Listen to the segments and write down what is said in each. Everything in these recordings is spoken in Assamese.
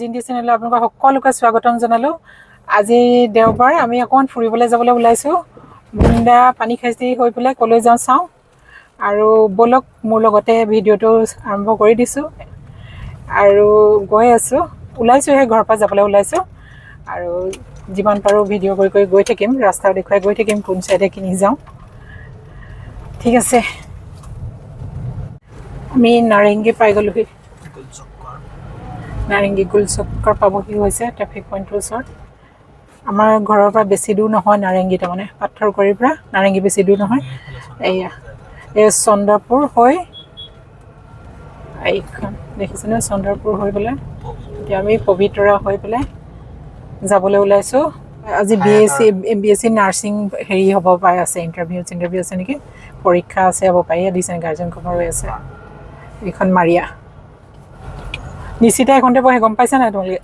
জিন্দি চেনেলত আপোনালোকক সকলোকে স্বাগতম জনালোঁ। আজি দেওবাৰ, আমি অকণমান ফুৰিবলৈ যাবলৈ ওলাইছোঁ। বোন্দা পানীখাইটি হৈ পেলাই ক'লৈ যাওঁ চাওঁ আৰু ব'লক মোৰ লগতে ভিডিঅ'টো আৰম্ভ কৰি দিছোঁ আৰু গৈ আছোঁ, ওলাইছোঁহে, ঘৰৰ পৰা যাবলৈ ওলাইছোঁ আৰু যিমান পাৰোঁ ভিডিঅ' কৰি কৰি গৈ থাকিম, ৰাস্তা দেখুৱাই গৈ থাকিম, কোন চাইডে কিনি যাওঁ। ঠিক আছে, আমি নাৰেংগী পাই গ'লোহি। নাৰেংগী গোলচক্কৰ পাবহি হৈছে ট্ৰেফিক পইণ্টটোৰ ওচৰত। আমাৰ ঘৰৰ পৰা বেছি দূৰ নহয় নাৰেংগী, তাৰমানে পাথৰকুঁৱৰীৰ পৰা নাৰেংগী বেছি দূৰ নহয়। এয়া এই চন্দ্ৰপুৰ হৈ এইখন দেখিছেনে, চন্দ্ৰপুৰ হৈ পেলাই এতিয়া আমি পবিতৰা হৈ পেলাই যাবলৈ ওলাইছোঁ। আজি বি এছ চি নাৰ্ছিং হেৰি হ'ব পাৰে আছে, ইণ্টাৰভিউ চিণ্টাৰভিউ আছে নেকি, পৰীক্ষা আছে হ'ব পাৰে। ইয়াত দিছে গাৰ্জেন খবৰ হৈ আছে। এইখন মাৰিয়া নিশ্চিতা এইখনতে বহে, গম পাইছা নাই তোমালোকে?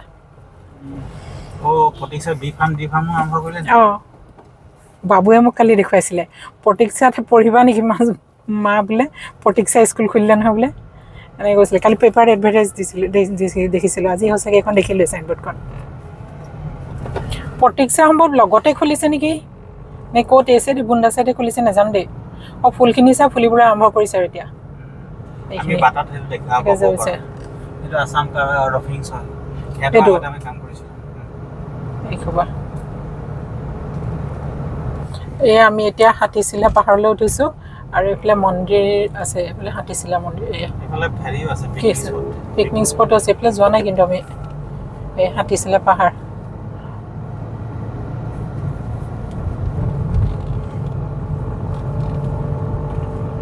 অঁ, বাবুৱে মোক কালি দেখুৱাইছিলে, প্ৰতীক্ষাত পঢ়িবা নেকি মা মা বোলে, প্ৰতীক্ষা স্কুল খুলিলে নহয় বোলে, এনেকৈ কৈছিলে। কালি পেপাৰত এডভাৰটাইজ দিছিলোঁ, দেখিছিলোঁ। আজি সঁচাকৈ এইখন দেখিলোঁ চাইনবোৰ্ডখন। প্ৰতীক্ষা সম্ভৱ লগতে খুলিছে নেকি, নে ক'ত এই চাইডে বোন্দা চাইডে খুলিছে নাজানো দেই। অঁ, ফুলখিনি চা ফুলিবলৈ আৰম্ভ কৰিছে আৰু এতিয়া এইখিনি এইটো এইসোপা। এই আমি এতিয়া হাতীচিলা পাহাৰলৈ উঠিছোঁ আৰু এইফালে মন্দিৰ আছে, এইফালে হাতীচিলা মন্দিৰ, এয়া কি আছে, পিকনিক স্পট আছে, এইফালে যোৱা নাই কিন্তু আমি। এই হাতীচিলা পাহাৰ,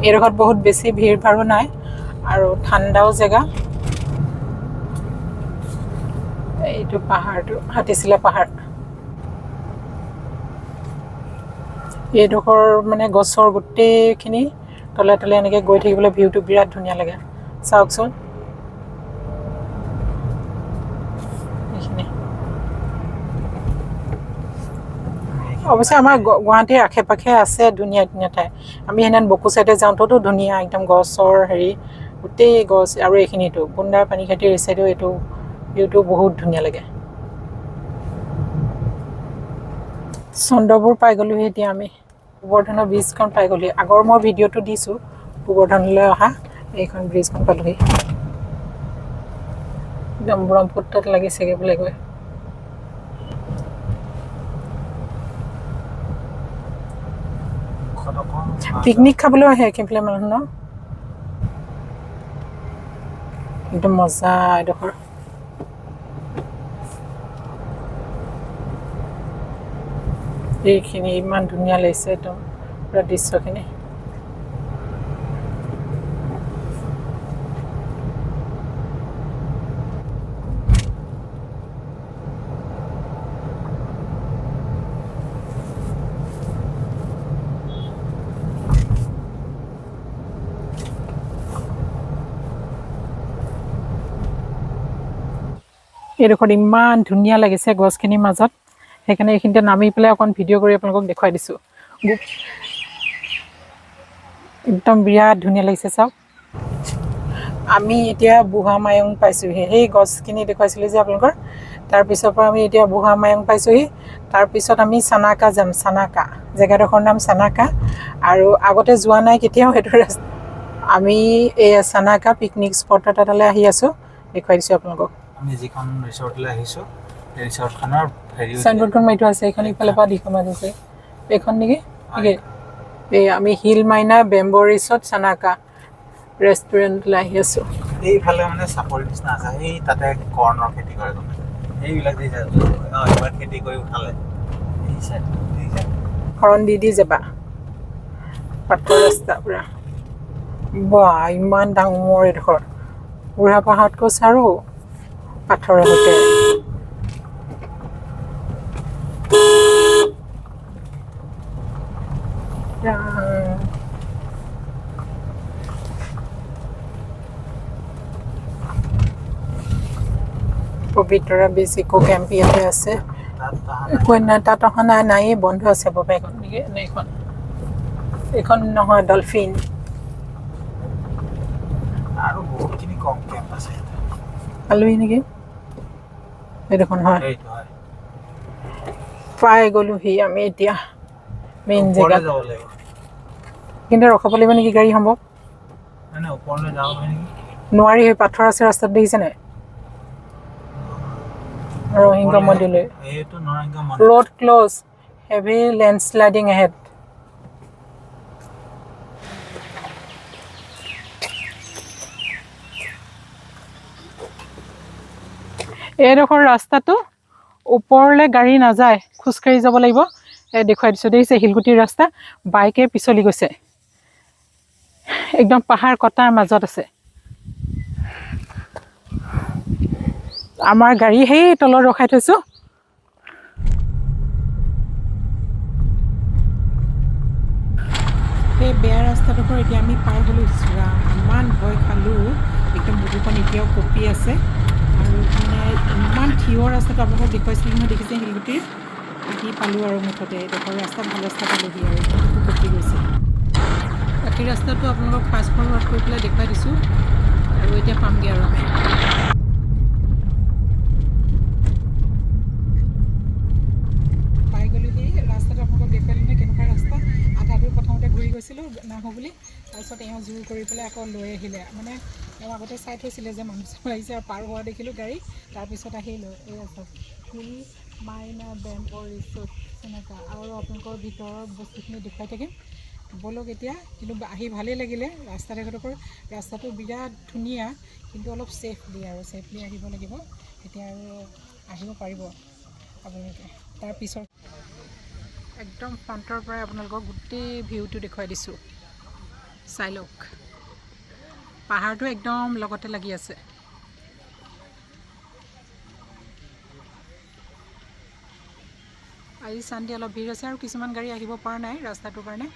এইডোখৰত বহুত বেছি ভিৰ ভাৰো নাই আৰু ঠাণ্ডাও জেগা। এইটো পাহাৰটো হাতীচিলা পাহাৰ। এইডোখৰ মানে গছৰ গোটেইখিনি তলে তলে এনেকৈ গৈ থাকিবলৈ ভিউটো বিৰাট ধুনীয়া লাগে, চাওকচোন এইখিনি। অৱশ্যে আমাৰ গুৱাহাটীৰ আশে পাশে আছে ধুনীয়া ধুনীয়া ঠাই। আমি সেইদিনা বকো চাইডে যাওঁতেতো ধুনীয়া একদম গছৰ হেৰি, গোটেই গছ। আৰু এইখিনিতো বোন্দাৰ পানীখাইটিৰ এই চাইডেও এইটো ভিউটো বহুত ধুনীয়া লাগে। চন্দ্ৰপুৰ পাই গ'লোহি এতিয়া আমি, গোবৰ্ধনৰ ব্ৰিজখন পাই গ'লোহি। আগৰ মই ভিডিঅ'টো দিছোঁ গোবৰ্ধনলৈ অহা, এইখন ব্ৰিজখন পালোহি। একদম ব্ৰহ্মপুত্ৰত লাগিছেগৈ বোলে গৈ। পিকনিক খাবলৈও আহে সেইফালে মানুহ ন, একদম মজা এডোখৰ। এইখিনি ইমান ধুনীয়া লাগিছে একদম পুৰা দৃশ্যখিনি। এইডোখৰত ইমান ধুনীয়া লাগিছে গছখিনিৰ মাজত, সেইকাৰণে এইখিনিতে নামি পেলাই অকণ ভিডিঅ' কৰি আপোনালোকক দেখুৱাই দিছোঁ। একদম বিৰাট ধুনীয়া লাগিছে চাওক। আমি এতিয়া বুঢ়া মায়ং পাইছোঁহি, সেই গছখিনি দেখুৱাইছিলোঁ যে আপোনালোকৰ, তাৰপিছৰ পৰা আমি এতিয়া বুঢ়া মায়ং পাইছোঁহি। তাৰপিছত আমি চানাকা যাম, চানাকা জেগাডোখৰ নাম চানাকা। আৰু আগতে যোৱা নাই কেতিয়াও সেইটো ৰাস্তা। আমি এই চানাকা পিকনিক স্পট এটালৈ আহি আছোঁ, দেখুৱাই দিছোঁ আপোনালোকক। আমি যিখন ৰিচৰ্টলৈ আহিছোঁ, সেই ৰিচৰ্টখনৰ হেৰি চাইনবোৰ্ডখন মাৰি থোৱা আছে, এইখন ইফালৰ পৰা দিশ মাৰি আছে এইখন নেকি? এই আমি হিল মাইনা বেম্ব ৰিচৰ্ট চানাকা ৰেষ্টুৰেণ্টলৈ আহি আছোঁ। এইফালে মানে চাপৰি নিচিনা আছে, এই তাতে কৰ্ণৰ খেতি কৰে, এইবিলাক এইবাৰ খেতি কৰি উঠালে। হৰণ দি দি যাবা, পাথৰ ৰাস্তা পুৰা। বা ইমান ডাঙৰ এইডোখৰ, বুঢ়া পাহাৰতকৈ চাৰো পাথৰে সৈতে। পবিতৰা বীচ ইকো কেম্প ইয়াতে আছে। একো নাই তাত অহা নাই, নায়েই, বন্ধ আছে বাবা এইখন নেকি? এইখন এইখন নহয়, ডলফিন। আৰু বহুতখিনি কম কেম্প আছে। পালোহি নেকি? এইডোখন হয়। এইটো হয়। পাই গ'লোহি আমি এতিয়া মেইন ওপৰলৈ জেগাত। যাব লাগিব। কিন্তু ৰখাব লাগিব নেকি গাড়ী সম্ভৱ? নাই নাই, ওপৰলৈ যাব পাৰি নেকি? নোৱাৰি, সেই পাথৰ আছে ৰাস্তাত, দেখিছে নাই? ৰহিংগা মন্দিৰলৈ। এইটো নৰসিংহ মন্দিৰ। Road close, heavy landsliding ahead. এইডোখৰ ৰাস্তাটো ওপৰলৈ গাড়ী নাযায়, খোজকাঢ়ি যাব লাগিব। এই দেখুৱাই দিছোঁ, দেখিছে শিলগুটিৰ ৰাস্তা, বাইকে পিছলি গৈছে। একদম পাহাৰ কটাৰ মাজত আছে। আমাৰ গাড়ী সেই তলত ৰখাই থৈছোঁ। সেই বেয়া ৰাস্তাডোখৰ এতিয়া আমি পাৰ হ'লোঁ। ৰাম, ইমান ভয় খালোঁ, একদম বুকুখন এতিয়াও কঁপি আছে। আৰু মানে ইমান থিয় ৰাস্তাটো আপোনালোকক দেখুৱাইছিলোঁ নহয়, দেখিছে শিলগুটিৰ। আহি পালোঁ আৰু মুঠতে এইডোখৰ ৰাস্তা ভাল ৰাস্তা পালোহি আৰু বুকু কঁপি গৈছে। বাকী ৰাস্তাটো আপোনালোকক ফাষ্ট ফৰৱাৰ্ড কৰি পেলাই দেখুৱাই দিছোঁ আৰু এতিয়া পামগৈ আৰু আমি। পাই গ'লোহি ৰাস্তাটো আপোনালোকক দেখুৱাই দিলোঁ কেনেকুৱা ৰাস্তা। আধা দূৰ প্ৰথমতে ঘূৰি গৈছিলোঁ নাহোঁ বুলি, তাৰপিছত এওঁ জোৰ কৰি পেলাই আকৌ লৈ আহিলে। মানে এওঁ আগতে চাই থৈছিলে যে মানুহ চানুহ আহিছে আৰু পাৰ হোৱা দেখিলোঁ গাড়ী, তাৰপিছত আহি লৈ এয়া চাওক হিল মাইনা বেম্ব' ৰিচৰ্ট তেনেকুৱা। আৰু আপোনালোকৰ ভিতৰৰ বস্তুখিনি দেখুৱাই থাকিম, ব'লক এতিয়া। কিন্তু আহি ভালেই লাগিলে। ৰাস্তা তেখেতলোকৰ ৰাস্তাটো বিৰাট ধুনীয়া, কিন্তু অলপ ছেফলি আৰু ছেফলি আহিব লাগিব, তেতিয়া আৰু আহিব পাৰিব আপোনালোকে। তাৰপিছত একদম ফ্ৰণ্টৰ পৰাই আপোনালোকক গোটেই ভিউটো দেখুৱাই দিছোঁ, চাই লওক। পাহাৰটো একদম লগতে লাগি আছে। আজি চানডে, অলপ ভিৰ আছে আৰু কিছুমান গাড়ী আহিব পৰা নাই ৰাস্তাটোৰ কাৰণে,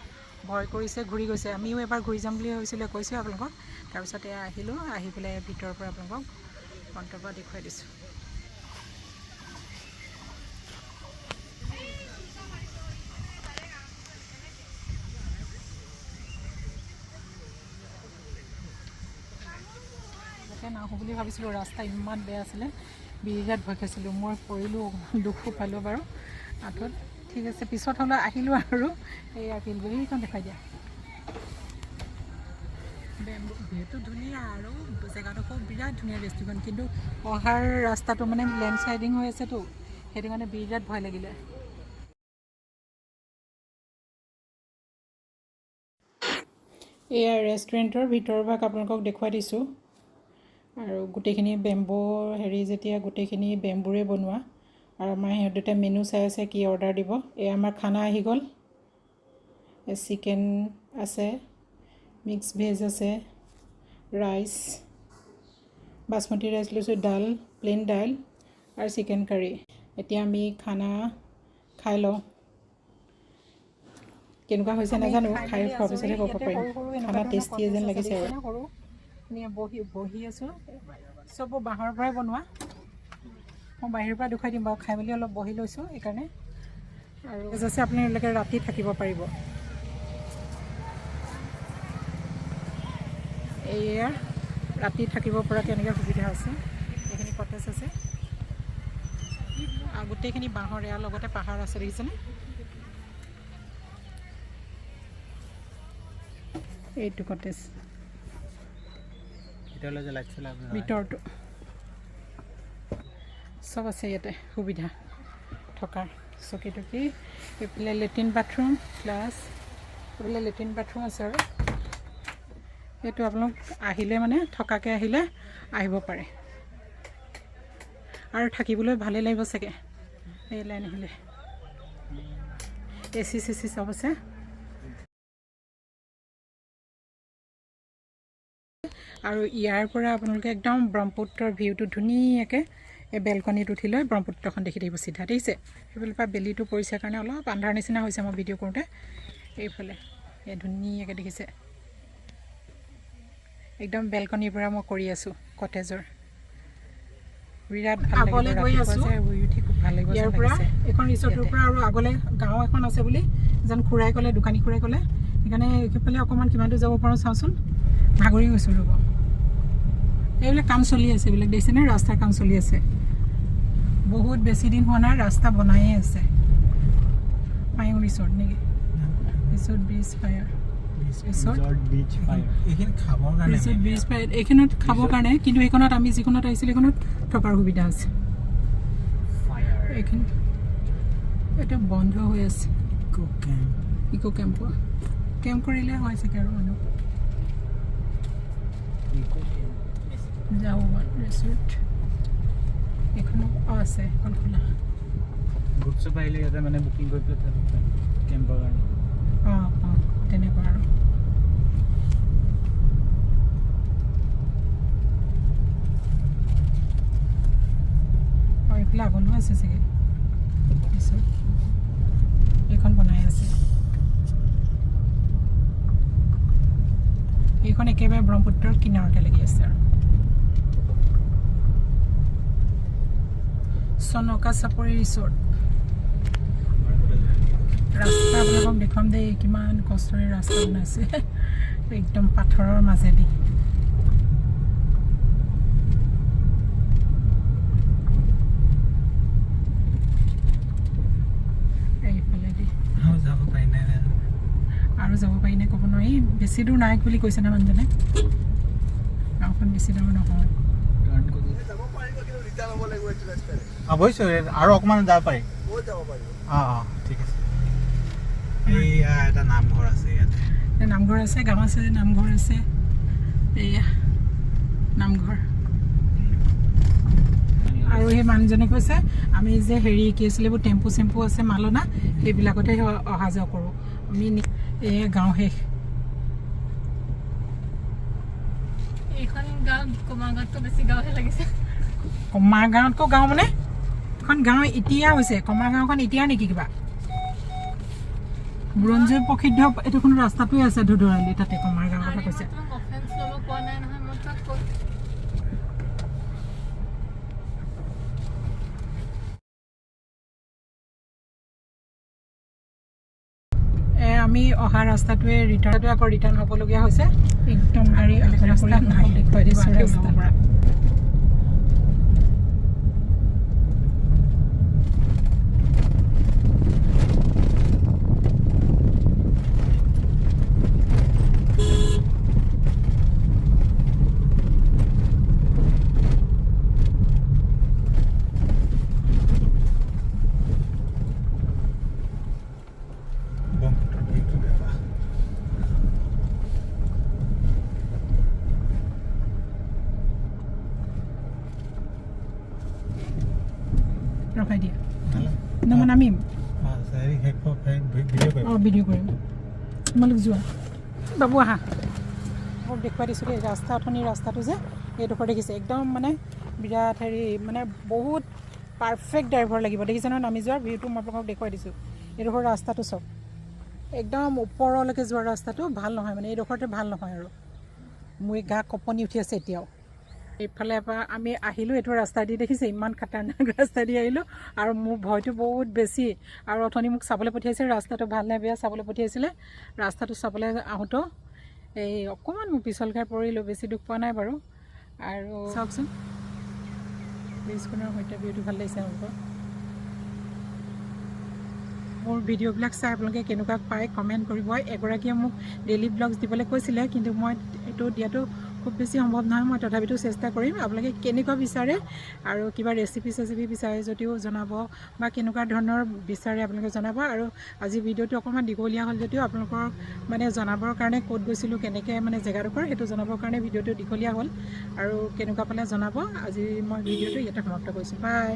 ভয় কৰিছে, ঘূৰি গৈছে। আমিও এবাৰ ঘূৰি যাম বুলি ভাবিছিলোঁ, কৈছোঁ আপোনালোকক। তাৰপিছত এয়া আহিলোঁ, আহি পেলাই ভিতৰৰ পৰা আপোনালোকক ফ্ৰণ্টৰ পৰা দেখুৱাই দিছোঁ। তাতে নাহোঁ বুলি ভাবিছিলোঁ, ৰাস্তা ইমান বেয়া আছিলে, বিৰাট ভয় খাইছিলোঁ। মই পৰিলোঁ, দুখো পালোঁ বাৰু আঁঠুত। ঠিক আছে, পিছত হ'লেও আহিলোঁ আৰু। এইয়া শিলগুৰি সেইখন দেখুৱাই দিয়া। ভিউটো ধুনীয়া আৰু জেগাডোখৰ বিৰাট ধুনীয়া ৰেষ্টুৰেণ্ট, কিন্তু অহাৰ ৰাস্তাটো মানে লেণ্ডশ্লাইডিং হৈ আছেতো, সেইটো কাৰণে বিৰাট ভয় লাগিলে। এয়া ৰেষ্টুৰেণ্টৰ ভিতৰৰ ভাগ আপোনালোকক দেখুৱাই দিছোঁ। আৰু গোটেইখিনি বেম্ব' হেৰি, যেতিয়া গোটেইখিনি বেম্বুৰে বনোৱা। আৰু আমাৰ সিহঁত দুটাই মেনু চাই আছে কি অৰ্ডাৰ দিব। এয়া আমাৰ খানা আহি গ'ল। চিকেন আছে, মিক্স ভেজ আছে, ৰাইচ, বাচমতি ৰাইচ লৈছোঁ, দাল, প্লেইন দাইল আৰু চিকেন কাৰী। এতিয়া আমি খানা খাই লওঁ। কেনেকুৱা হৈছে নাজানো, খাই খোৱাৰ পিছতহে ক'ব পাৰিম। খানা টেষ্টি যেন লাগিছে আৰু। সৰু ধুনীয়া বহি বহি আছোঁ, চব বাঁহৰ পৰাই বনোৱা। মই বাহিৰৰ পৰা দেখুৱাই দিম বাৰু, খাই মেলি অলপ বহি লৈছোঁ সেইকাৰণে। আৰু আছে, আপোনালোকে ৰাতি থাকিব পাৰিব। এয়া ৰাতি থাকিব পৰাকৈ এনেকৈ সুবিধা আছে। এইখিনি কটেজ আছে আৰু গোটেইখিনি বাঁহৰ। ইয়াৰ লগতে পাহাৰ আছে, দেখিছেনে? এইটো কটেজ। ভিতৰলৈ যে লাইট চাইট আছে। ভিতৰটো চব আছে ইয়াতে সুবিধা থকাৰ, চকী টকী। এইফালে লেট্ৰিন বাথৰুম প্লাছ এইফালে লেট্ৰিন বাথৰুম আছে। আৰু এইটো আপোনালোক আহিলে মানে থকাকৈ আহিলে আহিব পাৰে আৰু থাকিবলৈ ভালেই লাগিব চাগে এই লাইন আহিলে। এ চি চে চি চব আছে। আৰু ইয়াৰ পৰা আপোনালোকে একদম ব্ৰহ্মপুত্ৰৰ ভিউটো ধুনীয়াকৈ এই বেলকনিত উঠি লৈ ব্ৰহ্মপুত্ৰখন দেখি থাকিব চিধা, দেখিছে? সেইফালৰ পৰা বেলিটো পৰিছে কাৰণে অলপ আন্ধাৰ নিচিনা হৈছে মই ভিডিঅ' কৰোঁতে। এইফালে এই ধুনীয়াকৈ দেখিছে, একদম বেলকনিৰ পৰা মই কৰি আছোঁ কটেজৰ। বিৰাট ভাল আগলৈ লাগিব গৈ ৰাতিপুৱা আছোঁ। যে শুই উঠি খুব ভাল লাগিব ইয়াৰ যেন পৰা লাগিছে। এইখন ৰিচৰ্টৰ ইয়াতে। পৰা আৰু আগলৈ গাঁও এখন আছে বুলি এজন খুৰাই ক'লে, দোকানী খুৰাই ক'লে, সেইকাৰণে সেইফালে অকণমান কিমান দূৰ যাব পাৰোঁ চাওঁচোন। ভাগৰি গৈছোঁ ৰ'ব। এইবিলাক কাম চলি আছে, এইবিলাক দেখিছেনে? ৰাস্তাৰ কাম চলি আছে। বহুত বেছি দিন হোৱা নাই, ৰাস্তা বনায়ে আছে। পায়ং ৰিচৰ্ট নেকি? Resort beach fire resort. Beach fire. এইখিনি খাবৰ কাৰণে ৰিচৰ্ট main beach fire এইখনত খাবৰ কাৰণে, কিন্তু সেইখনত আমি যিখনত আহিছিলোঁ সেইখনত থকাৰ সুবিধা আছে। ফায়াৰ। এইখন এইটো বন্ধ হৈ আছে। Eco camp. ইক' কেম্পৰ কেম্প কৰিলে হয় চাগে আৰু মানুহ। Eco camp. জাওৱান ৰিচৰ্ট এইখনো আছে, এইখন খোলা। গ্ৰুপ চুপ আহিলে ইয়াতে মানে বুকিং কৰি পেলাই থাকিব পাৰে কেম্পৰ কাৰণে। অঁ অঁ তেনেকুৱা আৰু। অঁ, এইফালে আগলৈও আছে চাগে ৰিচৰ্ট। এইখন বনাই আছে। এইখন একেবাৰে ব্ৰহ্মপুত্ৰৰ কিনাৰতে লাগি আছে। আৰু চনকা চাপৰি ৰিচৰ্ট। আমাৰ হোটেল। ৰাস্তা আপোনালোকক দেখুৱাম দেই, কিমান কষ্টৰে ৰাস্তা বনাইছে, একদম পাথৰৰ মাজেদি। এইফালেদি। আৰু যাব পাৰি নাই নাজানো। আৰু যাব পাৰি নে ক'ব নোৱাৰি। বেছি দূৰ নাই বুলি কৈছে ন মানুহজনে। গাঁওখন বেছি দূৰ নহয়। টাৰ্ণ কৰি অঁ, বুজিছোঁ, আৰু অকণমান যাব পাৰি। অঁ অঁ ঠিক আছে। এইয়া এটা নামঘৰ আছে ইয়াতে। এই নামঘৰ আছে, গাঁও আছে, নামঘৰ আছে। এইয়া নামঘৰ। আৰু সেই মানুহজনে কৈছে, আমি যে হেৰি কি আছিলে এইবোৰ টেম্পু চেম্পু আছে, মালনা, সেইবিলাকতে অহা যোৱা কৰোঁ আমি। এই গাঁও শেষ। এইখন গাঁও কমাৰগাঁৱতকৈ বেছি গাঁওহে লাগিছে। কমাৰ গাঁৱতকৈ গাঁও মানে এখন গাঁও এতিয়া হৈছে। কমাৰ গাঁওখন এতিয়া নেকি কিবা বুৰঞ্জী প্ৰসিদ্ধ এইটো কোনো ৰাস্তাটোৱে আছে ধুধৰালি, তাতে কমাৰ গাঁৱৰ কথা আৰে কৈছে। মই তোমাক অফেন্স ল'ব কোৱা নাই নহয়, মই তোমাক কৈ আমি অহা ৰাস্তাটোৱে ৰিটাৰ্ণ আকৌ ৰিটাৰ্ণ হ'বলগীয়া হৈছে। একদম গাড়ী ৰাস্তা নাই, দেখুৱাই দিছোঁ ৰাস্তা। ব্ৰহ্মপুত্ৰৰ ভিউটো দেখা। ৰখাই দিয়া। নালাগে। ন, মই নামিম। অঁ, হেৰি শেষ ভিডিঅ' কৰিম। অঁ, ভিডিঅ' কৰিম। তোমালোক যোৱা। বাবু, আহা, মোক দেখুৱাই দিছোঁ দেই ৰাস্তা। অথনি ৰাস্তাটো যে এইডোখৰ দেখিছে, একদম মানে বিৰাট হেৰি, মানে বহুত পাৰফেক্ট ড্ৰাইভাৰ লাগিব। দেখিছে নহয় নামি যোৱাৰ ভিউটো মই আপোনালোকক দেখুৱাই দিছোঁ। এইডোখৰ ৰাস্তাটো চাওক, একদম ওপৰলৈকে যোৱা ৰাস্তাটো ভাল নহয়, মানে এইডোখৰতে ভাল নহয়। আৰু মোৰ গা কঁপনি উঠি আছে এতিয়াও। এইফালে পৰা আমি আহিলোঁ এইটো ৰাস্তা দি, দেখিছে ইমান খাতাৰনাক ৰাস্তা দি আহিলোঁ। আৰু মোৰ ভয়টো বহুত বেছি। আৰু অথনি মোক চাবলৈ পঠিয়াইছে, ৰাস্তাটো ভাল নে বেয়া চাবলৈ পঠিয়াইছিলে। ৰাস্তাটো চাবলৈ আহোঁতেও এই অকণমান মই পিছল খাই পৰিলোঁ, বেছি দুখ পোৱা নাই বাৰু। আৰু চাওকচোন, ব্ৰিজখনৰ সৈতে ভিউটো ভাল লাগিছে আপোনালোকৰ। মোৰ ভিডিঅ'বিলাক চাই আপোনালোকে কেনেকুৱা পায় কমেণ্ট কৰিব। এগৰাকীয়ে মোক ডেইলি ব্লগছ দিবলৈ কৈছিলে, কিন্তু মই এইটো দিয়াটো খুব বেছি সম্ভৱ নহয়। মই তথাপিতো চেষ্টা কৰিম। আপোনালোকে কেনেকুৱা বিচাৰে আৰু কিবা ৰেচিপি চেচিপি বিচাৰে যদিও জনাব, বা কেনেকুৱা ধৰণৰ বিচাৰে আপোনালোকে জনাব। আৰু আজি ভিডিঅ'টো অকণমান দীঘলীয়া হ'ল যদিও আপোনালোকৰ মানে জনাবৰ কাৰণে, ক'ত গৈছিলোঁ, কেনেকৈ মানে জেগাডোখৰ, সেইটো জনাবৰ কাৰণে ভিডিঅ'টো দীঘলীয়া হ'ল। আৰু কেনেকুৱা পালে জনাব। আজি মই ভিডিঅ'টো ইয়াতে সমাপ্ত কৰিছোঁ। বাই।